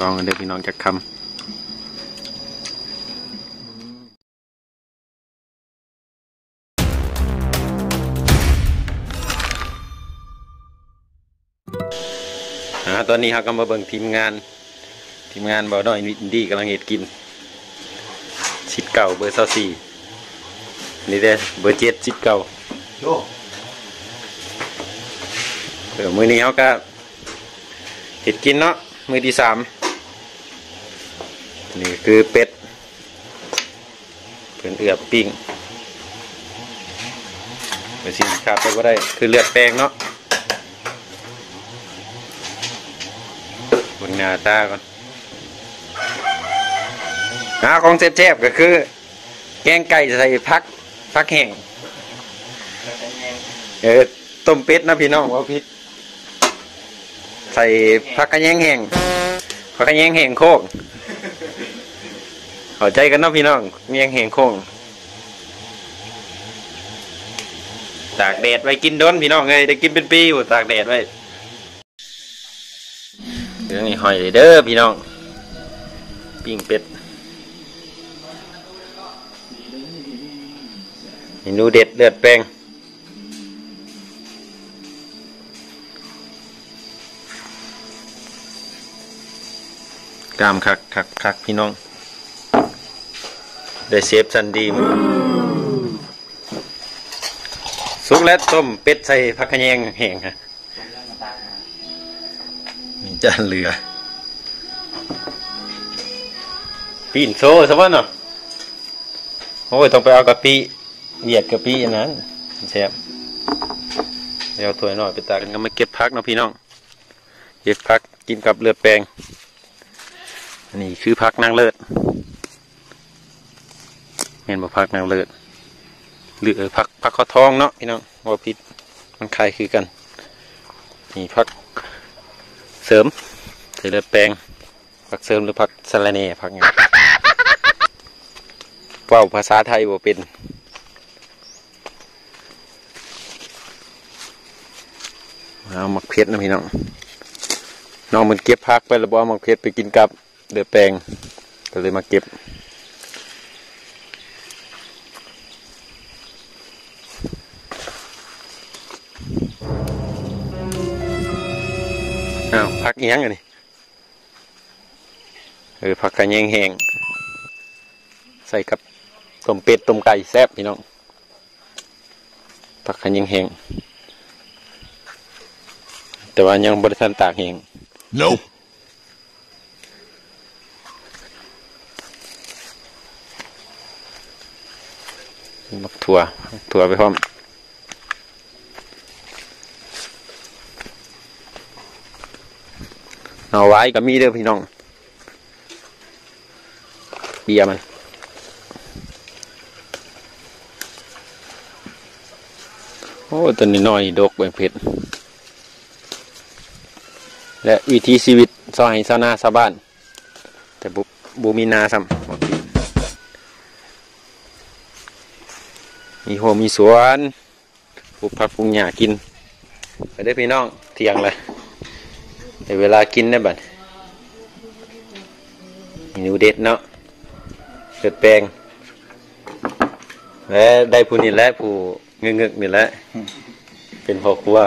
ລອງເດີພີ່ນ້ອງຈັກຄຳ. ອາ ຕອນນີ້ເຮົາກໍມາເບິ່ງທີມງານ ທີມງານບ່າວນ້ອຍອິນດີ້ກຳລັງເຮັດກິນ ສິດເກົ້າເບີຊາວສີ່ ນີ້ເດ້ເບີເຈັດສິດເກົ້າ. ໂອ້ ເອີ ມື້ນີ້ເຮົາກໍເຮັດກິນເນາະ ມື້ທີສາມ. ນີ້ຄືເປັດ ເພິ່ນເອືອບປີ້ງ ແຕ່ສິ່ງທີ່ຂາດໄປບໍ່ໄດ້ຄືເລືອດແປງເນາະ. ເບິ່ງໜ້າຕາກ່ອນ. ອາ ຂອງແຊບໆ ກໍຄືແກງໄກ່ໃສ່ຜັກ ຜັກແຫ້ງ ເອີ ຕົ້ມເປັດນະພີ່ນ້ອງ ເວົ້າຜິດ. ໃສ່ຜັກຂະແຍງແຫ້ງ ຜັກຂະແຍງແຫ້ງໂຄ້ງ ເຂົ້າໃຈກັນເນາະພີ່ນ້ອງ ແຍງແຫ້ງໂຄ້ງ ຕາກແດດໄວ້ກິນດົນພີ່ນ້ອງເອີຍ ໄດ້ກິນເປັນປີພຸ້ນ ຕາກແດດໄວ້. ເລື່ອງນີ້ຫອຍເດີພີ່ນ້ອງ ປີ້ງເປັດ ເມນູເດັດເລືອດແປງ. ກາມຄັກໆໆ ພີ່ນ້ອງ ໄດ້ເຊຟຊັ້ນດີ ສຸກແລ້ວ ຕົ້ມເປັດໃສ່ຜັກຂະແຍງແຫ້ງ ມີຈານເຫຼືອ ປີ້ງໂຊຊະບໍ່ເນາະ. ໂອ້ຍ ຕ້ອງໄປເອົາກະປິ ວຽດກະປິອັນນັ້ນແຊບ. ດຽວຖ້ວຍນ້ອຍໄປຕັກ ກໍມາເກັບຜັກເນາະພີ່ນ້ອງ ເກັບຜັກກິນກັບເລືອດແປງ. ອັນນີ້ຄືຜັກນາງເລີດ ແມ່ນບໍ່ ຜັກນາງເລີດ ຫຼື ເອີ ຜັກ ຜັກຄອທອງເນາະພີ່ນ້ອງ ເວົ້າຜິດ ມັນຄ້າຍຄືກັນ. ນີ້ຜັກເສີມ ໃສ່ເລືອດແປງ ຜັກເສີມ ຫຼື ຜັກສະລະແໜ່ ຜັກຫຍັງ ເວົ້າພາສາໄທບໍ່ເປັນ. ເອົາໝາກເຜັດນະພີ່ນ້ອງ ນ້ອງເພິ່ນເກັບຜັກໄປແລ້ວ ບໍ່ເອົາໝາກເຜັດໄປກິນກັບເລືອດແປງ ກໍເລີຍມາເກັບ. ອ້າວ ຜັກອີຫຍັງອັນນີ້? ເອີ ຜັກຂະແຍງແຫ້ງ ໃສ່ກັບຕົ້ມເປັດ ຕົ້ມໄກ່ ແຊບພີ່ນ້ອງ. ຜັກຂະແຍງແຫ້ງ ແຕ່ວ່າຍັງບໍ່ໄດ້ທັນຕາກແຫ້ງ. ໝາກຖົ່ວ ຖົ່ວໄປພ້ອມ. ເອົາໄວ້ກໍມີເດີພີ່ນ້ອງ ເບ້ຍມັນ. ໂອ້ ຕົ້ນນ້ອຍໆນີ້ດົກເບິ່ງເຜັດ ແລະ ວິຖີຊີວິດຊາວໄຮ່ຊາວນາຊາວບ້ານ ແຕ່ບໍ່ ບໍ່ມີນາຊ້ຳ ມີຮົ້ວມີສວນ ປູກຜັກປູກຫຍ້າກິນ. ໄປເດີພີ່ນ້ອງ ທ່ຽງແລ້ວ ໄດ້ເວລາກິນແລ້ວບັດ. ເມນູເດັດເນາະ ເລືອດແປງ ແລະ ໄດ້ຜູ້ນີ້ແຫຼະ ຜູ້ງຶກໆນີ້ແຫຼະ ເປັນພໍ່ຄົວ.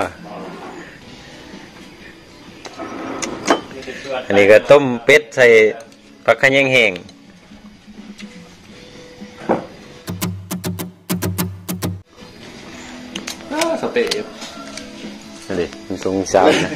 ອັນນີ້ກໍຕົ້ມເປັດໃສ່ຜັກຂະແຍງແຫ້ງ. ອາ ສະເຕະ ອັນນີ້ມັນຊົງສາວນະ.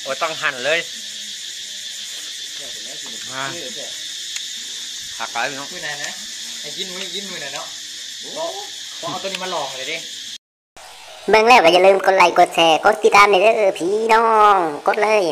ບໍ່ຕ້ອງຫັນເລີຍ. ອ່າ ຄັກຫຼາຍພີ່ນ້ອງ. ມື້ນັ້ນນະ ໃຫ້ກິນມື້ ກິນມື້ນັ້ນເນາະ. ໂອ້ ເອົາໂຕນີ້ມາລອງເລີຍເດ້. ເບິ່ງແລ້ວກໍຢ່າລືມກົດໄລ ກົດແຊ ກົດຕິດຕາມເດີພີ່ນ້ອງ ກົດເລີຍ.